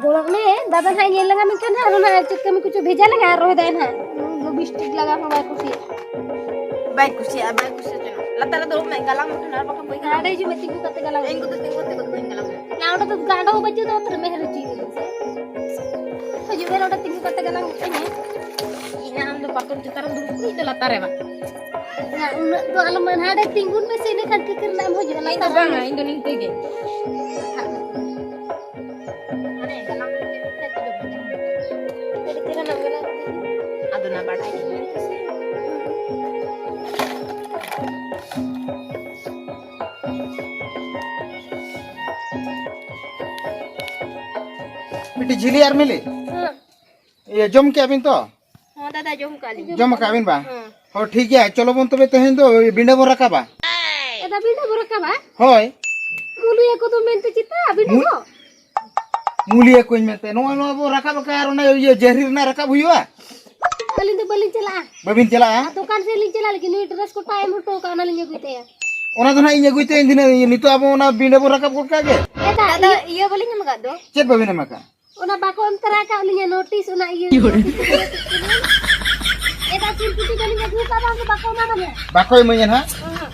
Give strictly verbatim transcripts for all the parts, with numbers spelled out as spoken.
ᱜᱚᱲᱚᱜ ᱢᱮ, ᱫᱟᱫᱟ ᱱᱟᱦᱟᱜ ᱧᱮᱞ ᱞᱟᱜᱟ ᱢᱮᱱᱠᱷᱟᱱ ᱱᱟᱦᱟᱜ ᱚᱱᱟ ᱪᱮᱫ ᱠᱟᱹᱢᱤ ᱠᱚᱪᱚ ᱵᱷᱮᱡᱟ ᱞᱟᱜᱟ ᱟᱨ ᱨᱚᱦᱚᱭ ᱫᱟᱭ ᱱᱟᱦᱟᱜ᱾ ᱞᱤᱯᱥᱴᱤᱠ ᱞᱟᱜᱟᱣ ᱦᱚᱸ ᱵᱟᱭ ᱠᱩᱥᱤᱭᱟᱜᱼᱟ᱾ ᱵᱟᱭ ᱠᱩᱥᱤᱭᱟᱜᱼᱟ, ᱵᱟᱭ ᱠᱩᱥᱤᱭᱟᱜᱼᱟ᱾ ᱪᱮᱫ ᱦᱚᱸ᱾ ᱞᱟᱛᱟᱨ ᱨᱮ ᱫᱩᱲᱩᱵ ᱢᱮ, ᱜᱟᱞᱟᱝ ᱢᱮ, ᱟᱨ ᱵᱟᱠᱷᱟᱱ ᱵᱟᱹᱧ ᱜᱟᱞᱟᱝ᱾ ᱱᱟᱰᱮ ᱦᱤᱡᱩᱜ ᱢᱮ, ᱛᱤᱸᱜᱩ ᱠᱟᱛᱮ ᱜᱟᱞᱟᱝ ᱢᱮ᱾ ᱤᱧ ᱠᱚᱫᱚ ᱛᱤᱸᱜᱩ ᱠᱟᱛᱮ ᱠᱚᱫᱚ ᱵᱟᱹᱧ ᱜᱟᱞᱟᱝ᱾ ᱱᱟ ᱚᱸᱰᱮ ᱫᱚ ᱜᱟᱸᱰᱚ ᱵᱟᱹᱪᱩᱜ ᱫᱚ, ᱛᱚᱵᱮ ᱢᱮᱦᱮᱨ ᱦᱚᱪᱚᱭ ᱢᱮ ᱥᱮ᱾ ᱦᱤᱡᱩᱜ ᱢᱮ, ᱱᱚᱰᱮ ᱛᱤᱸᱜᱩ ᱠᱟᱛᱮ ᱜᱟᱞᱟᱝ ᱦᱚᱪᱚᱭ ᱢᱮ᱾ ᱤᱧ ᱟᱢ ᱫᱚ ᱯᱟᱨᱠᱚᱢ ᱪᱮᱛᱟᱱ ᱨᱮᱢ ᱫᱩᱲᱩᱵ ᱠᱚᱜ, ᱤᱧ ᱫᱚ ᱞᱟᱛᱟᱨ ᱨᱮ ᱵᱟᱝ᱾ ᱱᱟ ᱩᱱᱟᱹᱜ ᱫᱚ ᱟᱞᱚᱢ ᱢᱮᱱ, ᱦᱟᱸᱰᱮ ᱛᱤᱸᱜᱩᱱ ᱢᱮᱥᱮ, ᱤᱱᱟᱹ ᱠᱷᱟᱱ ᱴᱷᱤᱠᱟᱹ ᱨᱮᱱᱟᱜ ᱮᱢ ᱦᱤᱡᱩᱜᱼᱟ, ᱤᱧ ᱫᱚ ᱞᱟᱛᱟᱨ ᱨᱮ᱾ ᱵᱟᱝᱟ, ᱤᱧ ᱫᱚ ᱱᱤᱝᱠᱟᱹ ᱜᱮ᱾ ᱟᱹᱰᱤ ᱪᱮᱦᱨᱟ ᱱᱟᱜ ᱜᱟᱞᱟᱝ ᱠᱮᱫᱟ᱾ ᱟᱫᱚ ᱱᱟ ᱵᱟᱰᱟᱭ ᱜᱮ ᱢᱮᱱᱟᱜ ᱛᱟᱥᱮ᱾ ᱵᱤᱴᱤ ᱡᱷᱤᱞᱤ ᱟᱨ ᱢᱤᱞᱤ᱾ ᱦᱮᱸ᱾ ᱤᱭᱟᱹ, ᱡᱚᱢ ᱠᱮᱜᱼᱟ ᱵᱤᱱ ᱛᱚ? ᱦᱚᱸ ᱫᱟᱫᱟ, ᱡᱚᱢ ᱠᱟᱜᱼᱟ ᱞᱤᱧ᱾ ᱡᱚᱢ ᱠᱟᱜᱼᱟ ᱵᱤᱱ ᱵᱟᱝ? ᱦᱚᱸ᱾ ᱦᱚᱸ, ᱴᱷᱤᱠ ᱜᱮᱭᱟ, ᱪᱚᱞᱚ ᱵᱚᱱ ᱛᱚᱵᱮ ᱛᱮᱦᱮᱧ ᱫᱚ ᱵᱤᱸᱰᱟᱹ ᱵᱚᱱ ᱨᱟᱠᱟᱵᱟ᱾ ᱮ ᱫᱟ, ᱵᱤᱸᱰᱟᱹ ᱵᱚᱱ ᱨᱟᱠᱟᱵᱟ? ᱦᱳᱭ᱾ ᱢᱩᱞᱤᱭᱟᱹ ᱠᱚᱫᱚ ᱢᱮᱱᱛᱮ ᱪᱮᱛᱟ ᱵᱤᱸᱰᱟᱹ ᱢᱩ-, ᱵᱚ? ᱢᱩᱞᱤᱭᱟᱹ ᱠᱚᱧ ᱢᱮᱱᱛᱮ, ᱱᱚᱣᱟ, ᱱᱚᱣᱟ ᱵᱚ ᱨᱟᱠᱟᱵ ᱟᱠᱟᱫ ᱟᱨ ᱚᱱᱮ ᱤᱭᱟᱹ ᱡᱟᱹᱨᱤ ᱨᱮᱱᱟᱜ ᱨᱟᱠᱟᱵ ᱦᱩᱭᱩᱜᱼᱟ᱾ ᱟᱹᱞᱤᱧ ᱫᱚ ᱵᱟᱹᱞᱤᱧ ᱪᱟᱞᱟᱜᱼᱟ᱾ ᱵᱟᱹᱵᱤᱱ ᱪᱟᱞᱟᱜᱼᱟ? ᱟᱨ ᱫᱚᱠᱟᱱ ᱥᱮᱫ ᱞᱤᱧ ᱪᱟᱞᱟᱜ ᱞᱟᱹᱜᱤᱫ, ᱱᱩᱭ dress ᱠᱚᱴᱟ ᱮᱢ ᱦᱚᱴᱚ ᱠᱟᱜᱼᱟ, ᱚᱱᱟ ᱞᱤᱧ ᱟᱹᱜᱩᱭ ᱛᱟᱭᱟ᱾ ᱚᱱᱟ ᱫᱚ ᱱᱟᱦᱟᱜ ᱤᱧ ᱟᱹᱜᱩᱭ ᱛᱮ ᱤᱧ ᱫᱷᱤᱱᱟᱹ-, ᱱᱤᱛᱚᱜ ᱟᱵᱚ ᱚᱱᱟ ᱵᱤᱸᱰᱟᱹ ᱵᱚ ᱨᱟᱠᱟᱵ ᱜᱚᱫ ᱠᱟᱜ ᱜᱮ᱾ ᱮ ᱫᱟ, ᱫᱟᱫᱟ, ᱤᱭᱟᱹ ᱤᱭᱟᱹ ᱵᱟᱹᱞᱤᱧ ᱮᱢ ᱟᱠᱟᱫ ᱫᱚ᱾ ᱪᱮᱫ ᱵᱟᱹᱵᱤᱱ ᱮᱢ ᱟᱠᱟᱫ? ᱚᱱᱟ ᱵᱟᱠᱚ ᱮᱢ ᱛᱚᱨᱟ ᱟᱠᱟᱫ ᱞᱤᱧᱟ notice, ᱚᱱᱟ ᱤᱭᱟᱹ᱾ ᱮ ᱫᱟ, ᱪᱩᱞ ᱯᱩᱴᱤ ᱫᱚᱞᱤᱧ ᱟᱹᱜᱩ ᱟᱠᱟᱫ, ᱵᱟᱝ ᱫᱚ ᱵᱟᱠᱚ ᱮᱢᱟ ᱵᱚᱱᱟ᱾ ᱵᱟᱠᱚ ᱮᱢᱟᱹᱧᱟ ᱱᱟᱦᱟᱜ᱾ ᱚᱦᱚᱸ᱾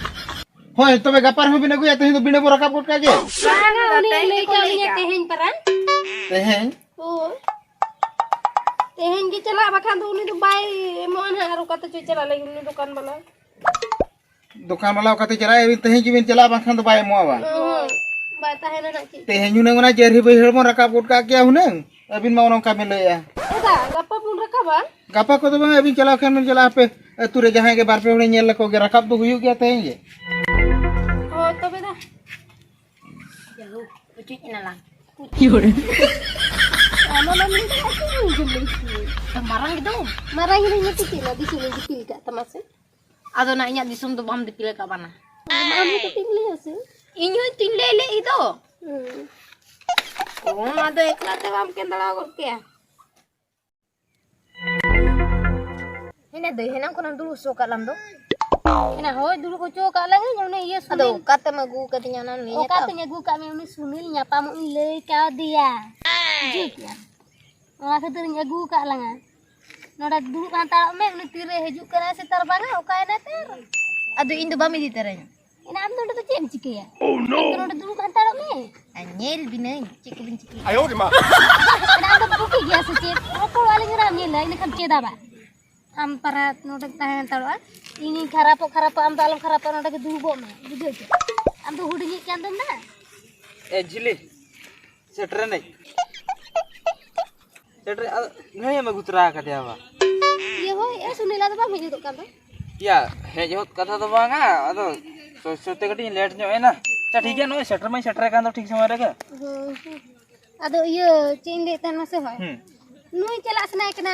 ᱦᱳᱭ, ᱛᱚᱵᱮ ᱜᱟᱯᱟ ᱨᱮᱦᱚᱸ ᱵᱤᱱ ᱟᱹᱜᱩᱭᱟ, ᱛᱮᱦᱮᱧ ᱫᱚ ᱵᱤᱸᱰᱟᱹ ᱵᱚ ᱨᱟᱠᱟᱵ ᱜᱚᱫ ᱠᱟᱜ ᱜᱮ᱾ ᱵᱟᱝᱟ, ᱩᱱᱤ ᱛᱮᱦᱮᱧ ᱞᱟᱹᱭ ᱜᱮᱠᱚ ᱠᱟᱜ ᱞᱟᱹᱭ ᱞᱤᱧᱟ ᱟᱠᱟᱫ᱾ ᱛᱮᱦᱮᱧ ᱯᱟᱨᱟ᱾ ᱛᱮᱦᱮᱧ? ᱦᱳᱭ᱾ ᱛᱮᱦᱮᱧ ᱜᱮ ᱪᱟᱞᱟᱜ, ᱵᱟᱠᱷᱟᱱ ᱫᱚ ᱩᱱᱤ ᱫᱚ ᱵᱟᱭ ᱮᱢᱚᱜᱼᱟ ᱱᱟᱦᱟᱜ, ᱟᱨ ᱚᱠᱟᱛᱮ ᱪᱚᱭ ᱪᱟᱞᱟᱜ ᱞᱟᱹᱜᱤᱫ ᱩᱱᱤ ᱫᱚᱠᱟᱱ ᱵᱟᱞᱟ᱾ ᱫᱚᱠᱟᱱ ᱵᱟᱞᱟ ᱚᱠᱟᱛᱮ ᱪᱟᱞᱟᱜ ᱟᱭ? ᱟᱹᱵᱤᱱ ᱛᱮᱦᱮᱧ ᱜᱮᱵᱤᱱ ᱪᱟᱞᱟᱜᱼᱟ, ᱵᱟᱝᱠᱷᱟᱱ ᱫᱚ ᱵᱟᱭ ᱮᱢᱚᱜᱼᱟ ᱵᱟᱝ? ᱦᱳᱭ, ᱵᱟᱭ ᱛᱟᱦᱮᱱᱟ ᱱᱟᱜ ᱪᱮᱫ᱾ ᱛᱮᱦᱮᱧ ᱦᱩᱱᱟᱹᱝ ᱚᱱᱟ ᱡᱟᱹᱨᱦᱤ ᱵᱟᱹᱭᱦᱟᱹᱲ ᱵᱚᱱ ᱨᱟᱠᱟᱵ ᱜᱚᱫ ᱠᱟᱜ ᱠᱮᱭᱟ ᱦᱩᱱᱟᱹᱝ, ᱟᱹᱵᱤᱱ ᱢᱟ ᱚᱱᱮ ᱚᱱᱠᱟ ᱵᱤᱱ ᱞᱟᱹᱭᱮᱫᱼᱟ᱾ ᱪᱮᱫᱟᱜ? ᱜᱟᱯᱟ ᱵᱚᱱ ᱨᱟᱠᱟᱵᱟ᱾ ᱜᱟᱯᱟ ᱠᱚᱫᱚ ᱵᱟᱝ, ᱟᱹᱵᱤᱱ ᱪᱟᱞᱟᱣ ᱠᱷᱟᱱ ᱵᱤᱱ ᱪᱟᱞᱟᱜᱼᱟ, ᱟᱯᱮ ᱟᱹᱛᱩ ᱨᱮ ᱡᱟᱦᱟᱸᱭ ᱜᱮ ᱵᱟᱨ ᱯᱮ ᱦᱚᱲᱮ ᱧᱮᱞ ᱞᱮᱠᱚ ᱜᱮ, ᱨᱟᱠᱟᱵ ᱫᱚ ᱦᱩᱭᱩᱜ ᱜᱮᱭᱟ ᱛᱮᱦᱮᱧ ᱜᱮ᱾ ᱦᱳᱭ, ᱛᱚᱵᱮ ᱫᱚ᱾ ᱡᱟᱦᱳ, ᱯᱩᱪᱩᱡ ᱮᱱᱟ ᱞᱟᱝ᱾ ᱟᱢ ᱢᱟᱢ ᱞᱟᱹᱭ ᱫᱟ, ᱟᱹᱛᱩ ᱨᱮᱱ ᱜᱮ ᱞᱟᱹᱭ ᱠᱮᱫ᱾ ᱢᱟᱨᱟᱝ ᱜᱮᱫᱚ᱾ ᱢᱟᱨᱟᱝ ᱜᱮ ᱞᱟᱹᱭ ᱢᱮ, ᱪᱮᱫ ᱞᱟᱹᱜᱤᱫ ᱪᱮᱫ ᱞᱟᱹᱜᱤᱫ ᱫᱤᱯᱤᱞ ᱠᱟᱜ ᱛᱟᱢᱟ ᱥᱮ? ᱟᱫᱚ ᱱᱟ ᱤᱧᱟᱹᱜ ᱫᱤᱥᱚᱢ ᱫᱚ ᱵᱟᱢ ᱫᱤᱯᱤᱞ ᱟᱠᱟᱫ ᱵᱟᱱᱟ᱾ ᱟᱢ ᱦᱚᱸ ᱠᱟᱹᱴᱤᱡ ᱮᱢ ᱞᱟᱹᱭᱟ ᱥᱮ? ᱤᱧ ᱦᱚᱸ ᱛᱤᱧ ᱞᱟᱹᱭ ᱞᱮ ᱤᱧ ᱫᱚ᱾ ᱦᱩᱸ᱾ ᱚ, ᱟᱫᱚ ᱮᱠᱞᱟ ᱛᱮ ᱵᱟᱢ ᱠᱮᱱᱫᱟᱲᱟᱣ ᱜᱚᱫ ᱠᱮᱭᱟ᱾ ᱦᱮᱱᱟ ᱫᱟᱹᱭ, ᱦᱮᱱᱟᱝ ᱠᱷᱚᱱᱮᱢ ᱫᱩᱲᱩᱵ ᱦᱚᱪᱚ ᱟᱠᱟᱫ ᱞᱟᱝ ᱫᱚ᱾ ᱦᱮᱱᱟ, ᱦᱳᱭ, ᱫᱩᱲᱩᱵ ᱦᱚᱪᱚ ᱟᱠᱟᱫ ᱞᱟᱝ, ᱩᱱᱤ ᱤᱭᱟᱹ ᱟᱫᱚ ᱥᱩᱱᱤᱞ᱾ ᱚᱠᱟᱛᱮᱢ ᱟᱹᱜᱩ ᱟᱠᱟᱫᱤᱧᱟ ᱚᱱᱟᱢ ᱞᱟᱹᱭᱟ ᱛᱚ? ᱚᱠᱟᱛᱮᱧ ᱟᱹᱜᱩ ᱟᱠᱟᱫ ᱢᱮᱭᱟ? ᱩᱱᱤ ᱥᱩᱱᱤᱞ ᱧᱟᱯᱟᱢᱚᱜ ᱤᱧ ᱞᱟᱹᱭ ᱠᱟᱣᱫᱮᱭᱟ᱾ ᱵᱩᱡᱷᱟᱹᱣ ᱠᱮᱜᱼᱟ᱾ ᱚᱱᱟ ᱠᱷᱟᱹᱛᱤᱨ ᱤᱧ ᱟᱹᱜᱩ ᱟᱠᱟᱫ ᱞᱟᱝᱟ᱾ ᱱᱚᱰᱮ ᱫᱩᱲᱩᱵ ᱦᱟᱛᱟᱲᱚᱜ ᱢᱮ, ᱩᱱᱤ ᱛᱤᱨᱮ ᱦᱤᱡᱩᱜ ᱠᱟᱱᱟᱭ ᱥᱮ ᱛᱟᱨ ᱵᱟᱝᱟ, ᱚᱠᱟᱭᱮᱱᱟᱭ ᱛᱟᱨ? ᱟᱫᱚ ᱤᱧ ᱫᱚ ᱵᱟᱢ ᱤᱫᱤ ᱛᱟᱨᱟᱧᱟ᱾ ᱮᱱᱟ ᱟᱢ ᱫᱚ ᱚᱸᱰᱮ ᱫᱚ ᱪᱮᱫ ᱮᱢ ᱪᱤᱠᱟᱹᱭᱟ? ᱟᱢ ᱫᱚ ᱱᱚᱰᱮ ᱫᱩᱲᱩᱵ ᱦᱟᱛᱟᱲᱚᱜ ᱢᱮ᱾ ᱟᱨ ᱧᱮᱞ ᱵᱤᱱᱟᱹᱧ ᱪᱮᱫ ᱠᱚᱵᱤᱱ ᱪᱤᱠᱟᱹᱭᱟ᱾ ᱮᱱᱟ ᱟᱢ ᱫᱚ ᱵᱩᱠᱤ ᱜᱮᱭᱟ ᱥᱮ ᱪᱮᱫ? ᱨᱚᱯᱚᱲᱚᱜ ᱟᱹᱞᱤᱧ ᱚᱱᱟᱢ ᱧᱮᱞᱟ, ᱤᱱᱟᱹ ᱠᱷᱟᱱ ᱪᱮᱫᱟ ᱵᱟ? ᱟᱢ ᱯᱟᱨᱟ ᱱᱚᱰᱮ ᱛᱟᱦᱮᱸ ᱦᱟᱛᱟᱲᱚᱜᱼᱟ᱾ ᱤᱧᱤᱧ ᱠᱷᱟᱨᱟᱯᱚᱜ, ᱠᱷᱟᱨᱟᱯᱚᱜ, ᱟᱢ ᱫᱚ ᱟᱞᱚᱢ ᱠᱷᱟᱨᱟᱯᱚᱜᱼᱟ, ᱱᱚᱰᱮ ᱜᱮ ᱫᱩᱲᱩᱵᱚᱜ ᱢᱮ, ᱵᱩᱡᱷᱟᱹᱣ ᱪᱮ? ᱟᱢ ᱫᱚ ᱦᱩᱰᱤᱧᱤᱡ ᱠᱟᱱ ᱫᱚᱢ ᱱᱟ᱾ ᱮ ᱡᱷᱤᱞᱤ, ᱥᱮᱴᱮᱨᱮᱱᱟᱹᱧ᱾ ᱥᱮᱴᱮᱨ, ᱟᱫᱚ ᱱᱩᱭ ᱮᱢ ᱟᱹᱜᱩ ᱛᱚᱨᱟ ᱟᱠᱟᱫᱮᱭᱟ ᱵᱟ? ᱤᱭᱟᱹ ᱦᱳᱭ, ᱮ ᱥᱩᱱᱤᱞᱟ ᱫᱚ ᱵᱟᱢ ᱦᱮᱡ ᱜᱚᱫᱚᱜ ᱠᱟᱱ ᱫᱚ? ᱭᱟ, ᱦᱮᱡ ᱦᱚᱫ ᱠᱟᱛᱷᱟ ᱫᱚ ᱵᱟᱝᱟ, ᱟᱫᱚ ᱥᱚᱡᱽ ᱥᱚᱡᱽ ᱛᱮ ᱠᱟᱹᱴᱤᱡ ᱤᱧ ᱞᱮᱴ ᱧᱚᱜ ᱮᱱᱟ᱾ ᱟᱪᱪᱷᱟ, ᱴᱷᱤᱠ ᱜᱮᱭᱟ, ᱱᱚᱜᱼᱚᱭ ᱥᱮᱴᱮᱨ ᱢᱟᱧ ᱥᱮᱴᱮᱨ ᱟᱠᱟᱱ ᱫᱚ ᱴᱷᱤᱠ ᱥᱚᱢᱚᱭ ᱨᱮᱜᱮ᱾ ᱦᱳᱭ, ᱦᱳᱭ᱾ ᱟᱫᱚ ᱤᱭᱟᱹ, ᱪᱮᱫ ᱤᱧ ᱞᱟᱹᱭᱮᱫ ᱛᱟᱦᱮᱱ ᱢᱟᱥᱮ ᱦᱳᱭ? ᱦᱩᱸ᱾ ᱱᱩᱭ ᱪᱟᱞᱟᱜ ᱥᱟᱱᱟᱭᱮ ᱠᱟᱱᱟ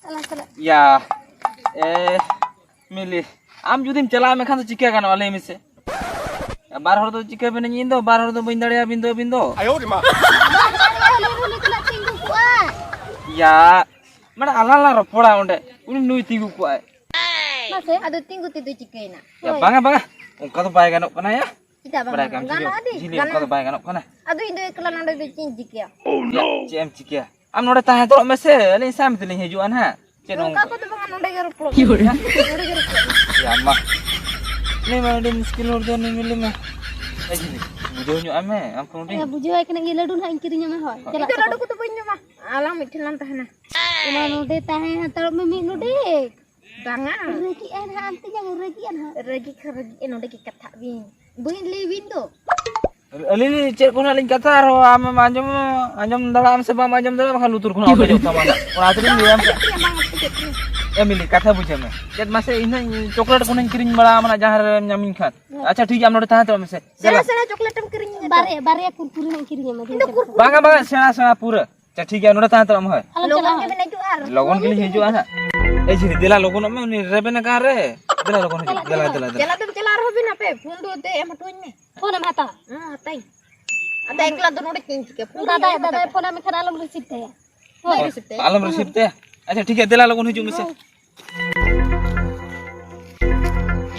ᱟᱞᱟᱝ ᱥᱟᱞᱟᱜ᱾ ᱭᱟ, ᱮ, ᱢᱤᱞᱤ, ᱟᱢ ᱡᱩᱫᱤᱢ ᱪᱟᱞᱟᱜᱼᱟ ᱢᱮᱱᱠᱷᱟᱱ ᱫᱚ ᱪᱤᱠᱟᱹ ᱜᱟᱱᱚᱜᱼᱟ, ᱞᱟᱹᱭ ᱢᱮᱥᱮ? ᱵᱟᱨ ᱦᱚᱲ ᱫᱚ ᱪᱤᱠᱟᱹ ᱵᱮᱱᱟᱹᱧ ᱤᱧ ᱫᱚ, ᱵᱟᱨ ᱦᱚᱲ ᱫᱚ ᱵᱟᱹᱧ ᱫᱟᱲᱮᱭᱟᱜᱼᱟ ᱵᱤᱱ ᱫᱚ, ᱟᱹᱵᱤᱱ ᱫᱚ᱾ ᱵᱟᱝ ᱫᱟᱲᱮᱭᱟᱜᱼᱟ, ᱞᱟᱹᱭ ᱨᱮᱦᱚᱸ ᱱᱩᱭ ᱫᱚ ᱱᱟᱜ ᱛᱤᱸᱜᱩ ᱠᱚᱜᱼᱟ᱾ ᱭᱟ, ᱢᱟᱱᱮ ᱟᱞᱟᱝ ᱞᱟᱝ ᱨᱚᱯᱚᱲᱟ ᱚᱸᱰᱮ, ᱩᱱᱤ ᱱᱩᱭ ᱛᱤᱸᱜᱩ ᱠᱚᱜᱼᱟᱭ᱾ ᱢᱟᱥᱮ, ᱟᱫᱚ ᱛᱤᱸᱜᱩ ᱛᱮᱫᱚ ᱪᱤᱠᱟᱹᱭᱮᱱᱟ? ᱭᱟ, ᱦᱳᱭ᱾ ᱵᱟᱝᱟ, ᱵᱟᱝᱟ, ᱚᱱᱠᱟ ᱫᱚ ᱵᱟᱭ ᱜᱟᱱᱚᱜ ᱠᱟᱱᱟ ᱭᱟ᱾ ᱪᱮᱫᱟᱜ ᱵᱟᱝ ᱵᱟᱲᱟᱭ ᱠᱟᱱ ᱜᱟᱱᱚᱜᱼᱟ? ᱡᱷᱤᱞᱤ, ᱜᱟᱱᱚᱜᱼᱟ ᱡᱷᱤᱞᱤ, ᱫᱤ, ᱚᱱᱠᱟ ᱜᱟᱱᱚᱜᱼᱟ᱾ ᱫᱚ ᱵᱟᱭ ᱜᱟᱱᱚᱜ ᱠᱟᱱᱟ᱾ ᱟᱫᱚ ᱤᱧ ᱫᱚ ᱮᱠᱞᱟ ᱱᱚᱰᱮ ᱫᱚ ᱪᱮᱫ ᱤᱧ ᱪᱤᱠᱟᱹᱭᱟ? ᱭᱟ, ᱪᱮᱫ ᱮᱢ ᱪᱤᱠᱟᱹᱭᱟ? ᱟᱢ ᱱᱚᱰᱮ ᱛᱟᱦᱮᱸ ᱦᱟᱛᱟᱲᱚᱜ ᱢᱮᱥᱮ, ᱟᱹᱞᱤᱧ ᱥᱟᱶ ᱛᱮᱞᱤᱧ ᱦᱤᱡᱩᱜᱼᱟ ᱱᱟᱦᱟᱜ᱾ ᱪᱮᱫ ᱱᱚᱝᱠᱟ ᱚᱱᱠᱟ? ᱠᱚᱫᱚ ᱵᱟᱝᱟ, ᱱᱚᱰᱮ ᱜᱮ ᱨᱚᱯᱚᱲᱚᱜ ᱢᱮ᱾ ᱱᱚᱰᱮ ᱜᱮ ᱨᱚᱯᱚᱲᱚᱜ ᱢᱮ᱾ ᱭᱟ, ᱢᱟ᱾ ᱱᱩᱭ ᱢᱟ ᱟᱹᱰᱤ ᱢᱩᱥᱠᱤᱞ ᱦᱚᱲ ᱫᱚ, ᱱᱩᱭ ᱢᱤᱞᱤ ᱢᱟ᱾ ᱮ ᱡᱷᱤᱞᱤ, ᱵᱩᱡᱷᱟᱹᱣ ᱧᱚᱜ ᱟᱭ ᱢᱮ, ᱟᱢ ᱠᱚ ᱱᱚᱰᱮ᱾ ᱦᱮᱸ, ᱵᱩᱡᱷᱟᱹᱣ ᱟᱭ ᱠᱟᱹᱱᱟᱹᱧ, ᱤᱭᱟᱹ ᱞᱟᱹᱰᱩ ᱱᱟᱦᱟᱜ ᱤᱧ ᱠᱤᱨᱤᱧ ᱟᱢᱟ, ᱦᱳᱭ᱾ ᱦᱳᱭ᱾ ᱪᱟᱞᱟᱜ ᱤᱧ ᱫᱚ ᱛᱟᱵᱚᱱ᱾ ᱞᱟᱹᱰᱩ ᱠᱚᱫᱚ ᱵᱟᱹᱧ ᱡᱚᱢᱟ, ᱟᱞᱟᱝ ᱢᱤᱫ ᱴᱷᱮᱱ ᱞᱟᱝ ᱛᱟᱦᱮᱱᱟ᱾ ᱚᱱᱟ ᱱᱚᱰᱮ ᱛᱟᱦᱮᱸ ᱦᱟᱛᱟᱲᱚᱜ ᱢᱮ ᱢᱤᱫ ᱱᱚᱰᱮ᱾ ᱵᱟᱝᱟ᱾ ᱨᱟᱹᱜᱤᱜ ᱟᱭ ᱱᱟᱦᱟᱜ, ᱟᱢ ᱛᱮᱧᱟᱝ ᱨᱟᱹᱜᱤᱜᱼᱟ ᱱᱟᱦᱟᱜ᱾ ᱨᱟᱹᱜᱤ ᱠᱷᱟᱱ ᱨᱟᱹᱜᱤᱜᱼᱟ, ᱱᱚᱰᱮ ᱜᱮ ᱠᱟᱛᱷᱟᱜ ᱵᱤᱱ᱾ ᱵᱟᱹᱧ ᱞᱟᱹᱭ ᱵᱤᱱ ᱫᱚ᱾ ᱟᱹᱞᱤᱧ ᱪᱮᱫ ᱠᱚ ᱱᱟᱜ ᱞᱤᱧ ᱠᱟᱛᱷᱟ ᱟᱨᱦᱚᱸ ᱟᱢᱮᱢ ᱟᱸᱡᱚᱢ, ᱟᱸᱡᱚᱢ ᱫᱟᱲᱮᱭᱟᱜ ᱟᱢ ᱥᱮ ᱵᱟᱢ ᱟᱸᱡᱚᱢ ᱫᱟᱲᱮᱭᱟᱜᱼᱟ, ᱵᱟᱠᱷᱟᱱ ᱞᱩᱛᱩᱨ ᱠᱷᱚᱱᱟᱜ ᱚᱴᱮᱡᱚᱜ ᱛᱟᱢᱟ ᱱᱟᱜ᱾ ᱚᱱᱟ ᱛᱮᱞᱤᱧ ᱞᱟᱹᱭᱟᱢ ᱠᱟᱱᱟ᱾ ᱵᱟᱝ ᱟᱯᱮ ᱪᱮᱫ ᱯᱮ ᱮ ᱢᱤᱞᱤ, ᱠᱟᱛᱷᱟ ᱵᱩᱡᱷᱟᱹᱣ ᱢᱮ᱾ ᱪᱮᱫ ᱢᱟᱥᱮ, ᱤᱧ ᱦᱚᱸ ᱪᱚᱠᱞᱮᱴ ᱠᱚ ᱱᱟᱜ ᱤᱧ ᱠᱤᱨᱤᱧ ᱵᱟᱲᱟ ᱟᱢᱟ ᱱᱟᱜ, ᱡᱟᱦᱟᱸ ᱨᱮᱢ ᱧᱟᱢᱤᱧ ᱠᱷᱟᱱ᱾ ᱦᱮᱸ᱾ ᱟᱪᱪᱷᱟ, ᱴᱷᱤᱠ ᱜᱮᱭᱟ, ᱟᱢ ᱱᱚᱰᱮ ᱛᱟᱦᱮᱸ ᱦᱟᱛᱟᱲᱚᱜ ᱢᱮᱥᱮ᱾ ᱥᱮᱬᱟ ᱫᱮᱞᱟ᱾ ᱥᱮᱬᱟ ᱪᱚᱠᱞᱮᱴ ᱮᱢ ᱠᱤᱨᱤᱧ ᱟᱹᱧᱟ᱾ ᱵᱟᱨᱭᱟ, ᱵᱟᱨᱭᱟ ᱠᱩᱨᱠᱩᱨᱤ ᱱᱟᱜ ᱤᱧ ᱠᱤᱨᱤᱧ ᱟᱢᱟ, ᱫᱤᱱ ᱫᱚ ᱨᱮ᱾ ᱠᱩᱨᱠᱩᱨᱤ ᱵᱟᱝᱟ, ᱵᱟᱝᱟ, ᱥᱮᱬᱟ, ᱥᱮᱬᱟ ᱯᱩᱨᱟᱹ᱾ ᱟᱪᱪᱷᱟ, ᱴᱷᱤᱠ ᱜᱮᱭᱟ, ᱱᱚᱰᱮ ᱛᱟᱦᱮᱸ ᱦᱟᱛᱟᱲᱚᱜ ᱢᱮ, ᱦᱳᱭ᱾ ᱟᱞᱚᱢ ᱞᱚᱜᱚᱱ ᱪᱟᱞᱟᱜᱼᱟ᱾ ᱜᱮᱵᱤᱱ ᱦᱤᱡᱩᱜᱼᱟ᱾ ᱞᱚᱜᱚᱱ ᱜᱮᱞᱤᱧ ᱦᱤᱡᱩᱜᱼᱟ ᱦᱟᱸᱜ᱾ ᱮ ᱡᱷᱤᱞᱤ, ᱫᱮᱞᱟ ᱞᱚᱜᱚᱱᱚᱜ ᱢᱮ, ᱩᱱᱤ ᱨᱮᱵᱮᱱ ᱟᱠᱟᱱ ᱨᱮ᱾ ᱫᱮᱞᱟ ᱞᱚᱜᱚᱱ ᱦᱤᱡᱩᱜ, ᱫᱮᱞᱟ, ᱫᱮᱞᱟ, ᱫᱮᱞᱟ᱾ ᱪᱟᱞᱟᱜ ᱫᱚᱢ ᱪᱟᱞᱟᱜ ᱨᱮᱦᱚᱸ ᱵᱤᱱ ᱦᱟᱯᱮ, ᱯᱷᱳᱱ ᱫᱚ ᱫᱮ ᱮᱢ ᱦᱚᱴᱚ ᱟᱹᱧ ᱢᱮ᱾ ᱯᱷᱳᱱ ᱮᱢ ᱦᱟᱛᱟᱣᱟ? ᱦᱮᱸ, ᱦᱟᱛᱟᱣᱟᱹᱧ᱾ ᱟᱫᱚ ᱮᱠᱞᱟ ᱫᱚ ᱱᱚᱰᱮ ᱪᱮᱫ ᱤᱧ ᱪᱤᱠᱟᱹᱭᱟ? ᱯᱷᱳᱱ ᱫᱟᱫᱟ, ᱫᱚᱧ ᱮᱢ ᱫᱟᱫᱟᱭ ᱦᱟᱛᱟᱣᱟ᱾ ᱯᱷᱳᱱ ᱟᱢ ᱠᱷᱟᱱ ᱟᱞᱚᱢ ᱨᱤᱥᱤᱵᱷ ᱛᱟᱭᱟ᱾ ᱦᱳᱭ᱾ ᱵᱟᱭ ᱨᱤᱥᱤᱵᱷ ᱛᱟᱭᱟ? ᱟᱞᱚᱢ ᱨᱤᱥᱤᱵᱷ ᱛᱟᱭᱟ᱾ ᱟᱪᱪᱷᱟ, ᱴᱷᱤᱠ ᱜᱮᱭᱟ, ᱫᱮᱞᱟ ᱞᱚᱜᱚᱱ ᱦᱤᱡᱩᱜ ᱢᱮᱥᱮ᱾ ᱦᱳᱭ᱾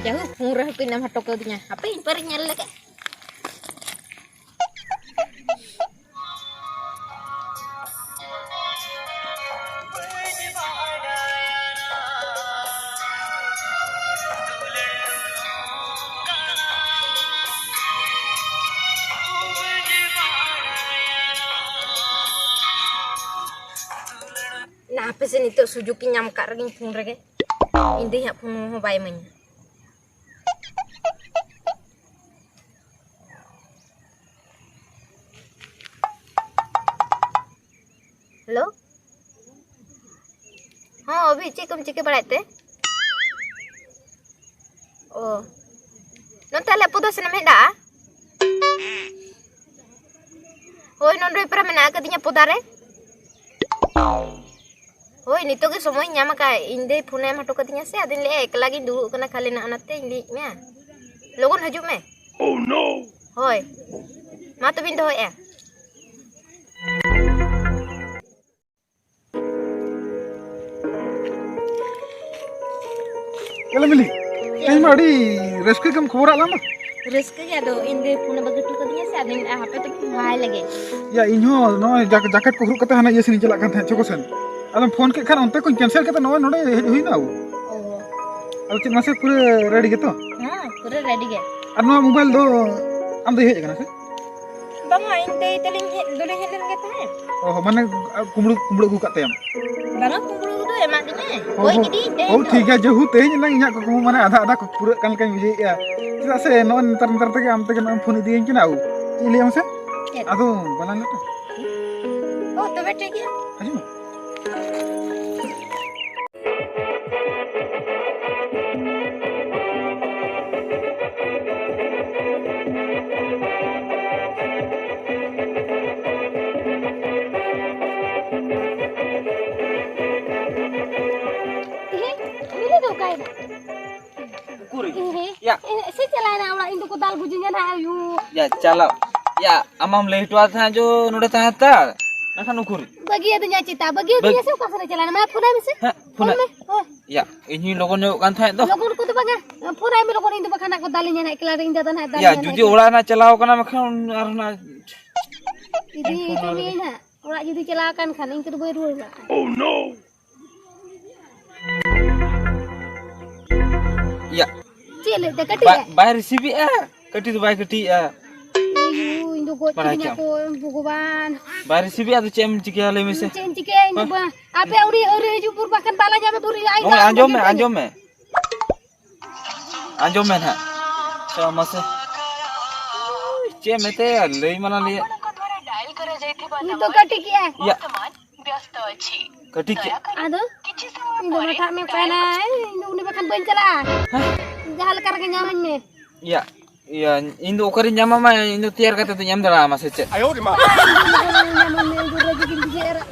ᱡᱟᱭᱦᱳᱠ, ᱯᱷᱳᱱ ᱨᱮᱦᱚᱸ ᱠᱤᱱ ᱮᱢ ᱦᱚᱴᱚ ᱠᱟᱹᱫᱤᱧᱟ᱾ ᱦᱟᱯᱮ, ᱤᱧ ᱯᱟᱹᱨᱤᱧ ᱧᱮᱞ ᱞᱮᱜᱮ᱾ ᱥᱮ ᱱᱤᱛᱚᱜ ᱥᱩᱡᱳᱜᱽ ᱤᱧ ᱧᱟᱢ ᱠᱟᱜ ᱨᱮᱜᱮᱧ ᱯᱷᱳᱱ ᱨᱮᱜᱮ᱾ ᱤᱧ ᱫᱚ ᱦᱟᱸᱜ ᱯᱷᱳᱱ ᱦᱚᱸ ᱵᱟᱭ ᱤᱢᱟᱹᱧᱟ᱾ ᱦᱮᱞᱳ᱾ ᱦᱚᱸ ᱚᱵᱷᱤ, ᱪᱮᱫ ᱠᱚᱢ ᱪᱤᱠᱟᱹ ᱵᱟᱲᱟᱭᱮᱫ ᱛᱮ? ᱚ, ᱱᱚᱛᱮ ᱟᱞᱮ ᱯᱚᱫᱟ ᱥᱮᱱ ᱮᱢ ᱦᱮᱡ ᱫᱟᱲᱮᱭᱟᱜᱼᱟ? ᱦᱳᱭ, ᱱᱚᱰᱮ ᱯᱮᱨᱟ ᱢᱮᱱᱟᱜ ᱟᱠᱟᱫᱤᱧᱟ ᱯᱚᱫᱟ ᱨᱮ᱾ ᱦᱳᱭ, ᱱᱤᱛᱚᱜ ᱜᱮ ᱥᱚᱢᱚᱭᱤᱧ ᱧᱟᱢ ᱟᱠᱟᱫ, ᱤᱧ ᱫᱟᱹᱭ ᱯᱷᱳᱱᱮ ᱮᱢ ᱦᱚᱴᱚ ᱠᱟᱫᱤᱧᱟ ᱥᱮ, ᱟᱫᱚᱧ ᱞᱟᱹᱭᱮᱫᱼᱟ ᱮᱠᱞᱟ ᱜᱤᱧ ᱫᱩᱲᱩᱵ ᱠᱟᱱᱟ ᱠᱷᱟᱹᱞᱤ ᱱᱟᱜ, ᱚᱱᱟᱛᱮᱧ ᱞᱟᱹᱭᱮᱫ ᱢᱮᱭᱟ, ᱞᱚᱜᱚᱱ ᱦᱤᱡᱩᱜ ᱢᱮ᱾ ᱦᱳᱭ, ᱢᱟ ᱛᱚᱵᱮᱧ ᱫᱚᱦᱚᱭᱮᱫᱼᱟ᱾ ᱮᱞᱮ ᱢᱤᱞᱤ, ᱛᱮᱦᱮᱧ ᱢᱟ ᱟᱹᱰᱤ ᱨᱟᱹᱥᱠᱟᱹ ᱜᱮᱢ ᱠᱷᱚᱵᱚᱨᱟᱫ ᱞᱟᱝ ᱫᱚ᱾ ᱨᱟᱹᱥᱠᱟᱹ ᱜᱮ, ᱟᱫᱚ ᱤᱧ ᱫᱚ ᱯᱷᱳᱱᱮ ᱵᱟᱹᱜᱤ ᱦᱚᱴᱚ ᱠᱟᱫᱤᱧᱟ ᱥᱮ, ᱟᱫᱚᱧ ᱞᱟᱹᱭᱮᱫᱼᱟ ᱦᱟᱯᱮ ᱛᱚᱵᱮ ᱦᱚᱦᱚᱟᱭ ᱞᱮᱜᱮ᱾ ᱭᱟ, ᱤᱧ ᱦᱚᱸ ᱱᱚᱜᱼᱚᱭ ᱡᱟᱠ-, ᱡᱟᱠᱮᱴ ᱠᱚ ᱦᱚᱨᱚᱜ ᱠᱟᱛᱮ ᱦᱟᱱᱟ ᱤᱭᱟᱹ ᱥᱮᱱ ᱤᱧ ᱪᱟᱞᱟᱜ ᱠᱟᱱ ᱛᱟᱦᱮᱸᱫ, ᱪᱷᱚᱠᱚ ᱥᱮᱱ᱾ ᱟᱫᱚᱢ ᱯᱷᱳᱱ ᱠᱮᱫ ᱠᱷᱟᱱ ᱚᱱᱛᱮ ᱠᱚᱧ ᱠᱮᱱᱥᱮᱞ ᱠᱟᱛᱮ ᱱᱚᱜᱼᱚᱭ ᱱᱚᱰᱮ ᱦᱮᱡ ᱦᱩᱭᱱᱟ ᱟᱵᱚ᱾ ᱚ᱾ ᱟᱫᱚ ᱪᱮᱫ ᱢᱟᱥᱮ ᱯᱩᱨᱟᱹ ᱨᱮᱰᱤ ᱜᱮᱛᱚ? ᱦᱮᱸ, ᱯᱩᱨᱟᱹ ᱨᱮᱰᱤ ᱜᱮ᱾ ᱟᱨ ᱱᱚᱣᱟ ᱢᱳᱵᱟᱭᱤᱞ ᱫᱚ ᱟᱢ ᱫᱚᱭ ᱦᱮᱡ ᱟᱠᱟᱱᱟ ᱥᱮ? ᱵᱟᱝᱟ, ᱤᱧ ᱫᱟᱹᱭ ᱛᱟᱹᱞᱤᱧ ᱦᱮᱡ ᱫᱚᱞᱤᱧ ᱦᱮᱡ ᱞᱮᱱ ᱜᱮ ᱛᱟᱦᱮᱸᱫ᱾ ᱚ, ᱢᱟᱱᱮ, ᱟ, ᱠᱩᱢᱵᱽᱲᱩ, ᱠᱩᱢᱵᱽᱲᱩ ᱟᱹᱜᱩ ᱠᱟᱜ ᱛᱟᱭᱟᱢ? ᱵᱟᱝᱟ, ᱠᱩᱢᱵᱽᱲᱩ ᱫᱚ ᱮᱢᱟᱫᱤᱧᱟᱭ᱾ ᱚ, ᱠᱚᱭ ᱦᱚ-, ᱠᱤᱫᱤᱧ ᱛᱮᱦᱮᱧ ᱚ, ᱫᱚ᱾ ᱴᱷᱤᱠ ᱜᱮᱭᱟ, ᱡᱮᱦᱩ ᱛᱮᱦᱮᱧ ᱮᱱᱟᱝ ᱤᱧᱟᱹᱜ ᱠᱩᱠᱢᱩ ᱢᱟᱱᱮ ᱟᱫᱷᱟ ᱟᱫᱷᱟ ᱯᱩᱨᱟᱹᱜ ᱠᱟᱱ ᱞᱮᱠᱟᱧ ᱵᱩᱡᱷᱟᱹᱣᱮᱫᱼᱟ᱾ ᱪᱮᱫᱟᱜ ᱥᱮ ᱱᱚᱜᱼᱚᱭ ᱱᱮᱛᱟᱨ ᱱᱮᱛᱟᱨ ᱛᱮᱜᱮ ᱟᱢ ᱛᱮᱜᱮ ᱱᱚᱜᱼᱚᱭ ᱯᱷᱳᱱ ᱤᱫᱤᱭᱟᱹᱧ ᱠᱟᱱᱟ᱾ ᱟᱹᱣ, ᱪᱮᱫ ᱤᱧ ᱞᱟᱹᱭᱟ ᱢᱟᱥᱮ? ᱪᱮᱫ? ᱟᱫᱚ ᱵᱟᱞᱟᱝ ᱞᱮᱴᱟ? ᱚ, ᱛᱚᱵᱮ ᱴᱷᱤᱠ ᱜᱮᱭᱟ᱾ ᱦᱤᱡᱩᱜ ᱢᱮ᱾ ᱮᱦᱮ, ᱵᱤᱞᱤ ᱫᱚ ᱚᱠᱟᱭᱮᱱᱟ? ᱩᱠᱩᱨᱤᱡ? ᱮᱦᱮ, ᱭᱟ᱾ ᱮᱦᱮ, ᱥᱮ ᱪᱟᱞᱟᱣᱮᱱᱟ ᱚᱲᱟᱜ, ᱤᱧ ᱫᱚᱠᱚ ᱫᱟᱞ ᱜᱩᱡᱤᱧᱟ ᱱᱟᱦᱟᱜ, ᱟᱭᱩ᱾ ᱭᱟ, ᱪᱟᱞᱟᱣ᱾ ᱭᱟ, ᱟᱢᱟᱢ ᱞᱟᱹᱭ ᱦᱚᱴᱚᱣᱟᱫ ᱛᱟᱦᱮᱸᱫ ᱡᱮ ᱱᱚᱰᱮ ᱛᱟᱦᱮᱸ ᱦᱟᱛᱟᱲ᱾ ᱢᱮᱱᱠᱷᱟᱱ ᱩᱠᱩᱨᱤᱡ? ᱵᱟᱹᱜᱤᱭᱟᱹᱫᱤᱧᱟ ᱪᱮᱛᱟ, ᱵᱟᱹᱜᱤᱭᱟᱹᱫᱤᱧᱟ ᱵᱟᱹᱜ- ᱥᱮ ᱚᱠᱟ ᱥᱮᱫ ᱮ ᱪᱟᱞᱟᱣᱮᱱᱟ? ᱢᱟ ᱯᱷᱳᱱᱟᱭ ᱢᱮᱥᱮ᱾ ᱦᱮᱸ, ᱯᱷᱳᱱ ᱯᱷᱳᱱᱟᱭ᱾ ᱢᱮ᱾ ᱦᱳᱭ᱾ ᱭᱟ, ᱤᱧ ᱦᱚᱧ ᱞᱚᱜᱚᱱ ᱧᱚᱜ ᱠᱟᱱ ᱛᱟᱦᱮᱸᱫ ᱫᱚ᱾ ᱞᱚᱜᱚᱱ ᱠᱚᱫᱚ ᱵᱟᱝᱟ, ᱯᱷᱳᱱᱟᱭ ᱢᱮ ᱞᱚᱜᱚᱱ, ᱤᱧ ᱫᱚ ᱵᱟᱠᱷᱟᱱ ᱦᱟᱸᱜ ᱠᱚ ᱫᱟᱞᱤᱧᱟ ᱱᱟᱦᱟᱜ, ᱮᱠᱞᱟ ᱨᱮ ᱤᱧ ᱫᱟᱫᱟ ᱱᱟᱦᱟᱜ ᱫᱟᱞᱤᱧᱟ ᱭᱟ, ᱱᱟᱦᱟᱜ ᱡᱩᱫᱤ ᱮᱠᱞᱟ ᱨᱮ᱾ ᱚᱲᱟᱜ ᱨᱮᱱᱟᱜ ᱪᱟᱞᱟᱣ ᱠᱟᱱᱟ ᱢᱮᱱᱠᱷᱟᱱ ᱟᱨ ᱚᱱᱟ ᱤᱫᱤ ᱦᱚᱪᱚ ᱢᱮᱭᱟᱹᱧ ᱦᱟᱸᱜ᱾ ᱚᱲᱟᱜ ᱡᱩᱫᱤ ᱪᱟᱞᱟᱣ ᱟᱠᱟᱱ ᱠᱷᱟᱱ, ᱤᱱᱠᱟᱹ ᱫᱚ ᱵᱟᱹᱧ ᱨᱩᱣᱟᱹᱲ ᱵᱟᱲᱟᱜᱼᱟ᱾ ᱭᱟ᱾ ᱪᱮᱫ ᱞᱟᱹᱭ ᱫᱟ? ᱠᱟᱹᱴᱤᱡ ᱵᱟ-, ᱮ? ᱵᱟᱭ ᱨᱤᱥᱤᱵᱷ ᱮᱜᱼᱟ᱾ ᱠᱟᱹᱴᱤᱡ ᱫᱚ ᱵᱟᱭ ᱠᱟᱹᱴᱤᱡ ᱮᱜᱼᱟ᱾ ᱤᱧ ᱫᱚ ᱜᱚᱡ ᱵᱟᱲᱟᱭ ᱠᱤᱫᱤᱧᱟ ᱠᱮᱭᱟᱢ᱾ ᱠᱚ, ᱵᱷᱚᱜᱚᱵᱟᱱ᱾ ᱵᱟᱭ receive ᱮᱫᱟ, ᱟᱫᱚ ᱪᱮᱫ ᱮᱢ ᱪᱤᱠᱟᱹᱭᱟ ᱞᱟᱹᱭ ᱢᱮᱥᱮ? ᱪᱮᱫ ᱤᱧ ᱪᱤᱠᱟᱹᱭᱟ ᱤᱧ ᱫᱚ? ᱦᱮᱸ? ᱵᱟ-, ᱟᱯᱮ ᱟᱹᱣᱨᱤ, ᱟᱹᱣᱨᱤ ᱦᱤᱡᱩᱜ ᱵᱷᱳᱨ ᱵᱟᱠᱷᱟᱱ ᱵᱟᱞᱟ ᱧᱟᱢᱮ ᱵᱷᱳᱨ ᱦᱩᱭᱩᱜᱼᱟ, ᱤᱧ ᱱᱚᱜᱼᱚᱭ ᱫᱚ ᱟᱸᱡᱚᱢ ᱢᱮ, ᱟᱸᱡᱚᱢ ᱢᱮ᱾ ᱟᱸᱡᱚᱢ ᱢᱮ ᱱᱟᱦᱟᱜ᱾ ᱥᱮ ᱢᱟᱥᱮ᱾ ᱪᱮᱫ ᱮᱢ ᱢᱮᱛᱟᱭᱟ? ᱞᱟᱹᱭ ᱢᱟᱱᱟ ᱞᱟᱹᱭᱟ᱾ ᱱᱤᱛ ᱫᱚ ᱠᱟᱹᱴᱤᱡ ᱜᱮᱭᱟ᱾ ᱭᱟ᱾ ᱠᱟᱹᱴᱤᱡ ᱜᱮ᱾ ᱟᱫᱚ? ᱤᱧ ᱫᱚ ᱢᱟᱴᱷᱟᱜ ᱢᱮ ᱚᱠᱟᱭᱮᱱᱟ? ᱤᱧ ᱫᱚ ᱩᱱᱤ ᱵᱟᱠᱷᱟᱱ ᱵᱟᱹᱧ ᱪᱟᱞᱟᱜᱼᱟ᱾ ᱦᱮᱸ? ᱡᱟᱦᱟᱸ ᱞᱮᱠᱟ ᱨᱮᱜᱮ ᱧᱟᱢᱟᱹᱧ ᱢᱮ᱾ ᱭᱟ, ᱭᱟ, ᱤᱧ ᱫᱚ ᱚᱠᱟᱨᱮᱧ ᱧᱟᱢᱟᱢᱟ? ᱤᱧ ᱫᱚ ᱛᱮᱭᱟᱨ ᱠᱟᱛᱮ ᱫᱚᱧ ᱮᱢ ᱫᱟᱲᱮᱭᱟᱢᱟ ᱥᱮ ᱪᱮᱫ? ᱧᱟᱢᱟᱹᱧ ᱢᱮ, ᱤᱧ ᱫᱚ ᱨᱟᱹᱜᱤ ᱜᱤᱧ ᱵᱩᱡᱷᱟᱹᱣᱮᱫᱼᱟ᱾